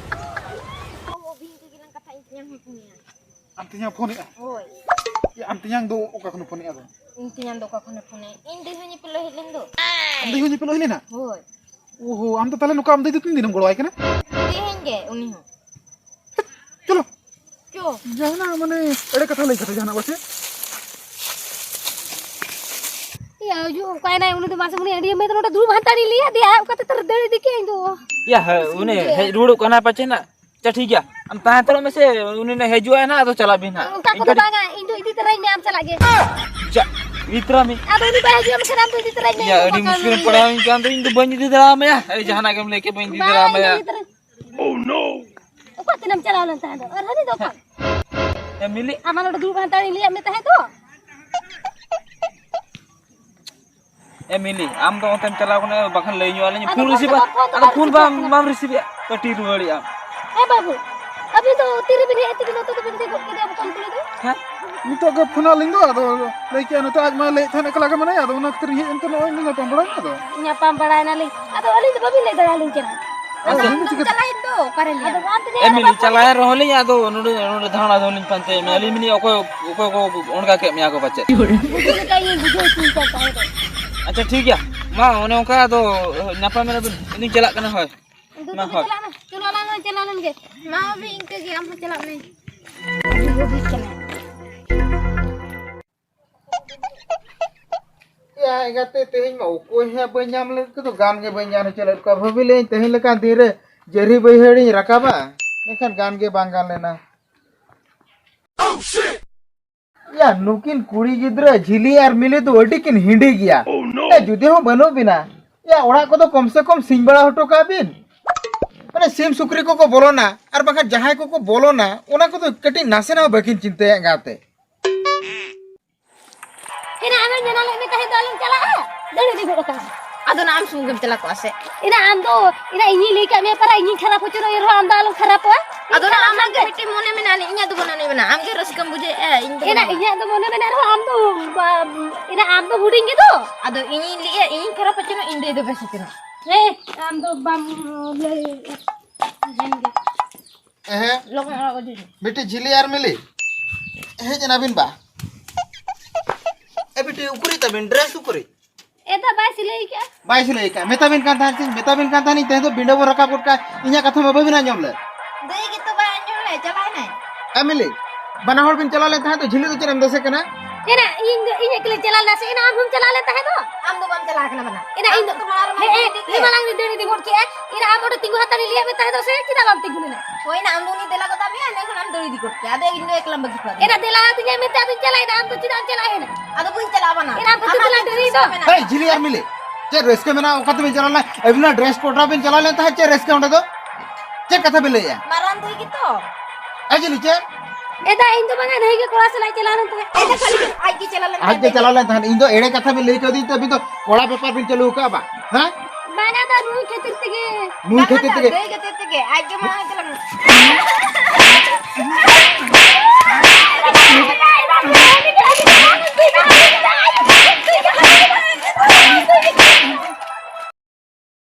ᱟᱢ ᱛᱮᱦᱮᱧ ᱯᱷᱳᱱᱮᱜᱼᱟ? ᱦᱳᱭ᱾ ᱭᱟ, ᱟᱢ ᱛᱮᱦᱮᱧ ᱫᱚ ᱚᱠᱟ ᱠᱷᱚᱱᱮ ᱯᱷᱳᱱᱮᱜᱼᱟ ᱫᱚ? ᱤᱧ ᱛᱮᱦᱮᱧ ᱫᱚ ᱚᱠᱟ ᱠᱷᱚᱱᱮ ᱯᱷᱳᱱᱮᱜᱼᱟ? ᱤᱧ ᱫᱟᱹᱭ ᱦᱚᱸ ᱧᱮᱯᱮᱞ ᱦᱮᱡ ᱞᱮᱱ ᱫᱚ᱾ ᱟᱢ ᱫᱟᱹᱭ ᱦᱚᱸ ᱧᱮᱯᱮᱞ ᱦᱮᱡ ᱞᱮᱱᱟ? ᱦᱳᱭ᱾ ᱳᱦᱳ, ᱟᱢ ᱫᱚ ᱛᱟᱦᱞᱮ ᱱᱚᱝᱠᱟ ᱟᱢ ᱫᱟᱹᱭ ᱫᱚ ᱛᱤᱱ ᱫᱤᱱᱮᱢ ᱜᱚᱲᱚᱣᱟᱭ ᱠᱟᱱᱟ? ᱛᱮᱦᱮᱧ ᱜᱮ ᱩᱱᱤ ᱦᱚᱸ᱾ ᱪᱚᱞᱚ᱾ ᱪᱚ᱾ ᱡᱟᱦᱟᱱᱟᱜ ᱢᱟᱱᱮ ᱮᱲᱮ ᱠᱟᱛᱷᱟ ᱞᱟᱹᱭ ᱠᱟᱛᱮ ᱡᱟᱦᱟᱱᱟᱜ ᱯᱟᱪᱮ? ᱭᱟ, ᱦᱤᱡᱩᱜ ᱚᱠᱟᱭᱱᱟᱭ ᱩᱱᱤ ᱫᱚ? ᱢᱟᱥᱮ ᱩᱱᱤ ᱟᱹᱰᱤ ᱢᱮ ᱱᱚᱰᱮ ᱫᱩᱲᱩᱵ ᱦᱟᱛᱟᱲᱤᱧ ᱞᱟᱹᱭ ᱟᱫᱮᱭᱟ, ᱚᱠᱟ ᱛᱮ ᱛᱟᱨ ᱫᱟᱹᱲ ᱤᱫᱤ ᱠᱮᱜᱼᱟ ᱤᱧ ᱫᱚ᱾ ᱭᱟ, ᱦᱮᱸ, ᱩᱱᱤ ᱦᱮᱡ ᱨᱩᱣᱟᱹᱲᱚᱜ ᱠᱟᱱᱟᱭ ᱯᱟᱪᱮ ᱱᱟᱜ᱾ ᱟᱪᱪᱷᱟ, ᱴᱷᱤᱠ ᱜᱮᱭᱟ, ᱟᱢ ᱛᱟᱦᱮᱸ ᱦᱟᱛᱟᱲᱚᱜ ᱢᱮᱥᱮ, ᱩᱱᱤ ᱱᱟᱜ ᱦᱤᱡᱩᱜᱼᱟᱭ ᱱᱟᱜ, ᱟᱫᱚ ᱪᱟᱞᱟᱜ ᱵᱤᱱ ᱦᱟᱸᱜ᱾ ᱚᱱᱠᱟ ᱤᱧ ᱠᱚᱫᱚ ᱠᱟᱹᱴᱤᱡ ᱵᱟᱝᱟ, ᱤᱧ ᱫᱚ ᱤᱫᱤ ᱛᱚᱨᱟᱧ ᱢᱮ, ᱟᱢ ᱪᱟᱞᱟᱜ ᱜᱮ᱾ ᱪᱟ, ᱤᱫᱤ ᱛᱚᱨᱟ ᱢᱮ᱾ ᱟᱫᱚ ᱩᱱᱤ ᱵᱟᱭ ᱦᱤᱡᱩᱜᱼᱟ, ᱢᱮᱱᱠᱷᱟᱱ ᱟᱢ ᱫᱚ ᱤᱫᱤ ᱛᱚᱨᱟᱭ ᱢᱮ, ᱭᱟ, ᱤᱧ ᱫᱚ ᱟᱹᱰᱤ ᱵᱟᱝᱟ, ᱢᱩᱥᱠᱤᱞ ᱨᱮᱢ ᱩᱱᱤ ᱯᱟᱲᱟᱣ ᱤᱧ ᱠᱟᱱ ᱫᱚ, ᱤᱧ ᱫᱚ ᱵᱟᱹᱧ ᱤᱫᱤ ᱫᱟᱲᱮᱭᱟᱢᱟ ᱭᱟ᱾ ᱮᱭ, ᱡᱟᱦᱟᱱᱟᱜ ᱜᱮᱢ ᱞᱟᱹᱭ ᱠᱮᱫ, ᱵᱟᱹᱧ ᱤᱫᱤ ᱵᱟᱝ, ᱫᱟᱲᱮᱭᱟᱢᱟ ᱤᱧ ᱫᱚ ᱭᱟ᱾ ᱤᱫᱤ ᱛᱚᱨᱟᱧ ᱚᱠᱟ ᱛᱮᱱᱟᱢ ᱪᱟᱞᱟᱣ ᱞᱮᱱ ᱛᱟᱦᱮᱸ ᱫᱚ? ᱟᱨ ᱦᱟᱹᱱᱤ ᱫᱚ ᱚᱠᱟ? ᱮ, ᱢᱤᱞᱤ᱾ ᱟᱢ ᱱᱚᱰᱮ ᱫᱩᱲᱩᱵ ᱦᱟᱛᱟᱲᱤᱧ ᱞᱟᱹᱭᱟᱫ ᱢᱮ ᱛᱟᱦᱮᱸ ᱫᱚ᱾ ᱮ, ᱢᱤᱞᱤ, ᱟᱢ ᱫᱚ ᱚᱱᱛᱮᱢ ᱪᱟᱞᱟᱣ ᱠᱟᱱᱟ, ᱵᱟᱠᱷᱟᱱ ᱞᱟᱹᱭ ᱧᱚᱜ ᱟᱹᱞᱤᱧ, ᱟᱫᱚ ᱯᱷᱳᱱ ᱯᱷᱳᱱ receive ᱫᱚ ᱵᱟᱢ, ᱯᱷᱳᱱ ᱫᱚ ᱟᱫᱚ ᱵᱟᱢ ᱯᱷᱳᱱ receive ᱵᱟᱢ, ᱠᱟᱱᱟ᱾ ᱵᱟᱢ receive ᱮᱫ, ᱠᱟᱹᱴᱤᱡ ᱨᱩᱣᱟᱹᱲᱮᱫ ᱟᱢ᱾ ᱦᱮᱸ ᱵᱟᱹᱵᱩ, ᱟᱹᱵᱤᱱ ᱫᱚ ᱛᱤᱨᱮᱵᱤᱱ ᱦᱮᱡ ᱛᱮᱵᱤᱱ ᱱᱚᱛᱮ ᱫᱚᱵᱤᱱ ᱤᱫᱤ ᱜᱚᱫ ᱠᱮᱫᱮᱭᱟ ᱵᱚᱠᱚᱧ ᱠᱩᱲᱤ ᱫᱚ? ᱦᱮᱸ? ᱱᱤᱛᱚᱜ ᱜᱮ ᱯᱷᱳᱱᱟᱫ ᱞᱤᱧ ᱫᱚ, ᱟᱫᱚ ᱞᱟᱹᱭ ᱠᱮᱜᱼᱟ ᱱᱚᱛᱮ ᱟᱡ ᱢᱟ ᱞᱟᱹᱭᱮᱫ ᱛᱟᱦᱮᱸᱫ ᱮᱠᱞᱟ ᱜᱮ ᱢᱮᱱᱟᱭᱟ, ᱟᱫᱚ ᱚᱱᱟ ᱠᱷᱟᱹᱛᱤᱨ ᱤᱧ ᱦᱮᱡ ᱮᱱᱛᱮ ᱱᱚᱜᱼᱚᱭ ᱞᱤᱧ ᱧᱟᱯᱟᱢ ᱵᱟᱲᱟᱭᱮᱱᱟ ᱟᱫᱚ᱾ ᱧᱟᱯᱟᱢ ᱵᱟᱲᱟᱭᱮᱱᱟᱞᱤᱧ, ᱟᱫᱚ ᱟᱹᱞᱤᱧ ᱫᱚ ᱵᱟᱹᱵᱤᱱ ᱞᱟᱹᱭ ᱫᱟᱲᱮᱭᱟᱞᱤᱧ ᱠᱟᱱᱟ᱾ ᱟᱫᱚ ᱟᱹᱞᱤᱧ ᱫᱚ ᱪᱤᱠᱟᱹ ᱪᱟᱞᱟᱜ ᱤᱧ ᱫᱚ ᱚᱠᱟᱨᱮ ᱞᱤᱧ ᱮ ᱢᱤᱞᱤ, ᱪᱟᱞᱟᱜ ᱪᱟᱞᱟᱜ ᱨᱮᱦᱚᱸ ᱞᱤᱧ, ᱟᱫᱚ ᱱᱚᱰᱮ, ᱱᱚᱰᱮ ᱫᱷᱟᱬᱟ ᱫᱷᱚᱱ ᱞᱤᱧ ᱯᱟᱱᱛᱮᱭᱮᱫ ᱢᱮᱭᱟ᱾ ᱟᱹᱞᱤᱧ ᱢᱮᱱᱮᱫ ᱚᱠᱚᱭ, ᱚᱠᱚᱭ ᱠᱚ ᱚᱱᱠᱟ ᱠᱮᱫ ᱢᱮᱭᱟ ᱠᱚ ᱯᱟᱪᱮᱫ᱾ ᱵᱩᱡᱷᱟᱹᱣ ᱞᱮᱠᱟ ᱤᱧ ᱵᱩᱡᱷᱟᱹᱣ ᱦᱚᱪᱚᱧ ᱠᱟᱱ ᱛᱟᱦᱮᱸ ᱫᱚ᱾ ᱟᱪᱪᱷᱟ, ᱴᱷᱤᱠ ᱜᱮᱭᱟ, ᱢᱟ ᱚᱱᱮ ᱚᱱᱠᱟ ᱟᱫᱚ ᱧᱟᱯᱟᱢ ᱮᱱᱟ ᱵᱤᱱ, ᱤᱧ ᱪᱟᱞᱟᱜ ᱠᱟᱱᱟ, ᱦᱳᱭ᱾ ᱫᱩ ᱢᱟ, ᱛᱚᱵᱮ ᱦᱳᱭ᱾ ᱪᱟᱞᱟᱜ ᱢᱮ, ᱪᱚᱞᱚ ᱟᱞᱟᱝ ᱦᱚᱸ ᱪᱟᱞᱟᱣ ᱞᱮᱱ ᱜᱮ᱾ ᱢᱟ ᱵᱟᱹᱵᱤ, ᱤᱱᱠᱟᱹ ᱜᱮ, ᱟᱢ ᱦᱚᱸ ᱪᱟᱞᱟᱜ ᱢᱮ᱾ ᱮᱭᱟ ᱮᱸᱜᱟᱛᱮ, ᱛᱮᱦᱮᱧ ᱢᱟ ᱚᱠᱚᱭ ᱦᱚᱸ ᱵᱟᱹᱧ ᱧᱟᱢ ᱞᱮᱫ ᱠᱚᱫᱚ, ᱜᱟᱱ ᱜᱮ ᱵᱟᱹᱧ ᱜᱟᱱ ᱦᱚᱪᱚ ᱞᱮᱫ ᱠᱚᱣᱟ᱾ ᱵᱷᱟᱹᱵᱤ ᱞᱮᱫᱟᱹᱧ ᱛᱮᱦᱮᱧ ᱞᱮᱠᱟᱱ ᱫᱤᱱ ᱨᱮ ᱡᱟᱹᱨᱤ ᱵᱟᱹᱭᱦᱟᱹᱲᱤᱧ ᱨᱟᱠᱟᱵᱟ, ᱢᱮᱱᱠᱷᱟᱱ ᱜᱟᱱ ᱜᱮ ᱵᱟᱝ ᱜᱟᱱ ᱞᱮᱱᱟ᱾ ᱭᱟ, ᱱᱩᱠᱤᱱ ᱠᱩᱲᱤ ᱜᱤᱫᱽᱨᱟᱹ ᱡᱷᱤᱞᱤ ᱟᱨ ᱢᱤᱞᱤ ᱫᱚ ᱟᱹᱰᱤ ᱠᱤᱱ ᱦᱤᱸᱰᱤ ᱜᱮᱭᱟ᱾ ᱮ, ᱡᱩᱫᱤ ᱦᱚᱸ ᱵᱟᱹᱱᱩᱜ ᱵᱤᱱᱟ, ᱭᱟ, ᱚᱲᱟᱜ ᱠᱚᱫᱚ ᱠᱚᱢ ᱥᱮ ᱠᱚᱢ ᱥᱤᱧ ᱵᱮᱲᱟ ᱦᱚᱴᱚ ᱠᱟᱜ ᱵᱤᱱ᱾ ᱢᱟᱱᱮ ᱥᱤᱢ ᱥᱩᱠᱨᱤ ᱠᱚᱠᱚ ᱵᱚᱞᱚᱱᱟ, ᱟᱨ ᱵᱟᱝᱠᱷᱟᱱ ᱡᱟᱦᱟᱸᱭ ᱠᱚᱠᱚ ᱵᱚᱞᱚᱱᱟ, ᱚᱱᱟ ᱠᱚᱫᱚ ᱠᱟᱹᱴᱤᱡ ᱱᱟᱥᱮᱱᱟᱜ ᱦᱚᱸ ᱵᱟᱹᱠᱤᱱ ᱪᱤᱱᱛᱟᱹᱭᱟ ᱮᱸᱜᱟᱛᱮ᱾ ᱮᱱᱟ ᱟᱢᱮᱢ ᱢᱮᱱᱟ ᱞᱮᱫ ᱢᱮ ᱛᱟᱦᱮᱸ ᱫᱚ ᱟᱞᱚᱢ ᱪᱟᱞᱟᱜᱼᱟ, ᱫᱟᱹᱲ ᱤᱫᱤ ᱜᱚᱫ ᱟᱠᱟᱱᱟ᱾ ᱟᱫᱚ ᱱᱟ ᱟᱢ ᱥᱩᱢᱩᱝ ᱜᱮᱢ ᱪᱟᱞᱟᱣ ᱠᱚᱜᱼᱟ ᱥᱮ? ᱮᱱᱟ ᱟᱢ ᱫᱚ, ᱮᱱᱟ ᱤᱧᱤᱧ ᱞᱟᱹᱭ ᱠᱟᱜ ᱢᱮᱭᱟ, ᱯᱟᱨᱟ ᱤᱧᱤᱧ ᱠᱷᱟᱨᱟᱯ ᱦᱚᱪᱚ ᱮᱱ ᱨᱮᱦᱚᱸ ᱟᱢ ᱫᱚ ᱟᱞᱚᱢ ᱠᱷᱟᱨᱟᱯᱚᱜᱼᱟ᱾ ᱟᱫᱚ ᱱᱟ ᱟᱢᱟᱜ ᱜᱮ ᱢᱤᱫᱴᱤᱡ ᱢᱚᱱᱮ ᱢᱮᱱᱟᱜᱼᱟ, ᱤᱧᱟᱜ ᱫᱚ ᱵᱟᱹᱱᱩᱜ ᱟᱹᱱᱤᱡ ᱢᱮᱱᱟᱜᱼᱟ, ᱟᱢ ᱜᱮ ᱨᱟᱹᱥᱠᱟᱹᱢ ᱵᱩᱡᱷᱟᱹᱣᱮᱫᱼᱟ, ᱤᱧ ᱫᱚ ᱮᱱᱟ ᱵᱟᱹᱱᱩᱜ᱾ ᱤᱧᱟᱜ ᱫᱚ ᱢᱚᱱᱮ ᱢᱮᱱᱟᱜ ᱨᱮᱦᱚᱸ ᱟᱢ ᱫᱚ ᱵᱟ-, ᱮᱱᱟ ᱟᱢ ᱫᱚ ᱦᱩᱰᱤᱧ ᱜᱮᱫᱚ᱾ ᱟᱫᱚ ᱤᱧᱤᱧ ᱞᱟᱹᱭᱮᱫᱼᱟ, ᱤᱧᱤᱧ ᱠᱷᱟᱨᱟᱯ ᱦᱚᱪᱚ ᱮᱱᱟ, ᱤᱧ ᱫᱟᱹᱭ ᱫᱚ ᱵᱮᱥ ᱦᱚᱪᱚ ᱮᱱᱟ᱾ ᱦᱮᱸ, ᱟᱢ ᱫᱚ ᱵᱟᱢ ᱞᱟᱹᱭ ᱮᱫᱼᱟ᱾ ᱮᱦᱮᱸ᱾ ᱞᱚᱜᱚᱱ ᱚᱲᱟᱜ ᱤᱫᱤ ᱢᱮ᱾ ᱢᱤᱫᱴᱤᱡ ᱡᱷᱤᱞᱤ ᱟᱨ ᱢᱤᱞᱤ᱾ ᱦᱮᱡ ᱮᱱᱟᱵᱤᱱ ᱵᱟ? ᱮ ᱵᱤᱴᱤ, ᱩᱠᱩᱨᱤᱡ ᱛᱟᱵᱤᱱ dress ᱩᱠᱩᱨᱤᱡ? ᱮᱫᱟ ᱵᱟᱭ ᱥᱤᱞᱟᱹᱭ ᱠᱟᱜᱼᱟ᱾ ᱵᱟᱭ ᱥᱤᱞᱟᱹᱭ ᱠᱟᱜᱼᱟ? ᱢᱮᱛᱟᱵᱤᱱ ᱠᱟᱱ ᱛᱟᱦᱮᱸᱫ ᱥᱮ, ᱢᱮᱛᱟᱵᱤᱱ ᱠᱟᱱ ᱛᱟᱦᱮᱸᱫ ᱛᱮᱦᱮᱧ ᱫᱚ ᱵᱤᱸᱰᱟᱹ ᱵᱚ ᱨᱟᱠᱟᱵ ᱜᱚᱫ ᱠᱟᱜᱼᱟ, ᱤᱧᱟᱹᱜ ᱠᱟᱛᱷᱟ ᱢᱟ ᱵᱟᱵᱤᱱ ᱟᱸᱡᱚᱢ ᱞᱮᱫ᱾ ᱫᱟᱹᱭ ᱜᱮᱛᱚ ᱵᱟᱭ ᱟᱸᱡᱚᱢ ᱞᱮᱫ, ᱪᱟᱞᱟᱣ ᱮᱱᱟᱭ᱾ ᱮ ᱢᱤᱞᱤ, ᱵᱟᱱᱟ ᱦᱚᱲ ᱵᱤᱱ ᱪᱟᱞᱟᱣ ᱞᱮᱱ ᱛᱟᱦᱮᱸᱫ ᱫᱚ, ᱡᱷᱤᱞᱤ ᱫᱚ ᱪᱮᱫ ᱮᱢ ᱫᱚᱥᱮ ᱠᱟᱱᱟ? ᱮᱱᱟ ᱤᱧ ᱫᱚ, ᱤᱧ ᱮᱠᱞᱟᱧ ᱪᱟᱞᱟᱣ ᱞᱮᱱᱟ ᱥᱮ, ᱮᱱᱟ ᱟᱢ ᱦᱚᱸᱢ ᱪᱟᱞᱟᱣ ᱞᱮᱱ ᱛᱟᱦᱮᱸᱫ ᱫᱚ? ᱟᱢ ᱫᱚ ᱵᱟᱢ ᱪᱟᱞᱟᱣ ᱠᱟᱱᱟ ᱵᱟᱱᱟ᱾ ᱮᱱᱟ ᱤᱧ ᱫᱚ, ᱟᱢ ᱫᱚ ᱢᱟᱲᱟᱝ ᱨᱮᱢᱟ ᱦᱮᱸ, ᱫᱟᱹᱲ ᱤᱫᱤ ᱦᱮᱸ, ᱠᱮᱫ᱾ ᱢᱟᱲᱟᱝ ᱨᱮ ᱫᱟᱹᱲ ᱤᱫᱤ ᱜᱚᱫ ᱠᱮᱜᱼᱟ᱾ ᱮᱱᱟ ᱟᱢ ᱚᱸᱰᱮ ᱛᱤᱸᱜᱩ ᱦᱟᱛᱟᱲ ᱤᱧ ᱞᱟᱹᱭᱟᱫ ᱢᱮ ᱛᱟᱦᱮᱸᱫ ᱫᱚ ᱥᱮ, ᱪᱮᱫᱟᱜ ᱵᱟᱢ ᱛᱤᱸᱜᱩ ᱞᱮᱱᱟ? ᱦᱳᱭ ᱱᱟ, ᱟᱢ ᱫᱚ ᱩᱱᱤ ᱫᱮᱞᱟ ᱜᱚᱫᱟᱢ ᱢᱮᱭᱟ, ᱮᱸᱰᱮᱠᱷᱟᱱ ᱟᱢ ᱫᱟᱹᱲ ᱤᱫᱤ ᱜᱚᱫ ᱠᱮᱭᱟ᱾ ᱟᱫᱚ ᱤᱧ ᱫᱚ ᱮᱠᱞᱟᱢ ᱵᱟᱹᱜᱤ ᱠᱚᱣᱟ᱾ ᱮᱱᱟ ᱫᱮᱞᱟ ᱟᱹᱫᱤᱧᱟᱭ ᱢᱮᱱᱛᱮ ᱟᱫᱚᱧ ᱪᱟᱞᱟᱣᱮᱱᱟ, ᱟᱢ ᱫᱚ ᱪᱮᱫᱟᱜ ᱮᱢ ᱪᱟᱞᱟᱜᱼᱟ ᱮᱱᱟ? ᱟᱫᱚ ᱵᱟᱹᱧ ᱪᱟᱞᱟᱜᱼᱟ ᱵᱟᱱᱟ᱾ ᱮᱱᱟ ᱟᱢ ᱫᱚ ᱟᱢᱟᱜ ᱫᱮᱞᱟ ᱫᱚ ᱫᱟᱹᱲ ᱤᱫᱤ ᱨᱟᱹᱥᱠᱟᱹ ᱫᱚ᱾ ᱢᱮᱱᱟᱜᱼᱟ᱾ ᱦᱮᱸ, ᱡᱷᱤᱞᱤ ᱟᱨ ᱢᱤᱞᱤ, ᱪᱮᱫ ᱨᱟᱹᱥᱠᱟᱹ ᱢᱮᱱᱟᱜᱼᱟ? ᱚᱠᱟ ᱛᱮᱵᱤᱱ ᱪᱟᱞᱟᱣ ᱞᱮᱱᱟ? ᱟᱹᱵᱤᱱ ᱚᱱᱟ dress ᱠᱚ ᱚᱰᱟᱨ ᱵᱤᱱ ᱪᱟᱞᱟᱣ ᱞᱮᱱ ᱛᱟᱦᱮᱸᱫ, ᱪᱮᱫ ᱨᱟᱹᱥᱠᱟᱹ ᱚᱸᱰᱮ ᱫᱚ? ᱪᱮᱫ ᱠᱟᱛᱷᱟ ᱵᱤᱱ ᱞᱟᱹᱭᱮᱜᱼᱟ? ᱢᱟᱨᱟᱝ ᱫᱟᱹᱭ ᱜᱮᱛᱚ᱾ ᱟᱡ ᱡᱷᱤᱞᱤ ᱪᱮᱫ? ᱮᱫᱟ, ᱤᱧ ᱫᱚ ᱵᱟᱝᱟ, ᱫᱟᱹᱭ ᱜᱮ ᱠᱚᱲᱟ ᱥᱟᱞᱟᱜ ᱪᱟᱞᱟᱣ ᱞᱮᱱ ᱛᱟᱦᱮᱸᱫ᱾ ᱮᱫᱟ, ᱠᱷᱟᱹᱞᱤ ᱟᱡ ᱜᱮ ᱪᱟᱞᱟᱣ ᱞᱮᱱ ᱟᱡ ᱜᱮ ᱛᱟᱦᱮᱸᱫ᱾ ᱪᱟᱞᱟᱣ ᱞᱮᱱ ᱛᱟᱦᱮᱸᱫ᱾ ᱤᱧ ᱫᱚ ᱮᱲᱮ ᱠᱟᱛᱷᱟ ᱵᱤᱱ ᱞᱟᱹᱭ ᱠᱟᱣᱫᱤᱧ ᱛᱮ ᱟᱹᱵᱤᱱ ᱫᱚ ᱠᱚᱲᱟ ᱵᱮᱯᱟᱨ ᱵᱤᱱ ᱪᱟᱹᱞᱩ ᱟᱠᱟᱫᱼᱟ ᱵᱟᱝ? ᱦᱮᱸ? ᱵᱟᱝᱟ ᱫᱟ, ᱱᱩᱭ ᱠᱷᱟᱹᱛᱤᱨ ᱛᱮᱜᱮ᱾ ᱱᱩᱭ ᱵᱟᱝᱟ ᱠᱷᱟᱹᱛᱤᱨ ᱫᱟ, ᱛᱮᱜᱮ? ᱫᱟᱹᱭ ᱠᱷᱟᱹᱛᱤᱨ ᱛᱮᱜᱮ᱾ ᱟᱡ ᱜᱮ ᱢᱟᱲᱟᱝ ᱪᱟᱞᱟᱜ ᱢᱮ᱾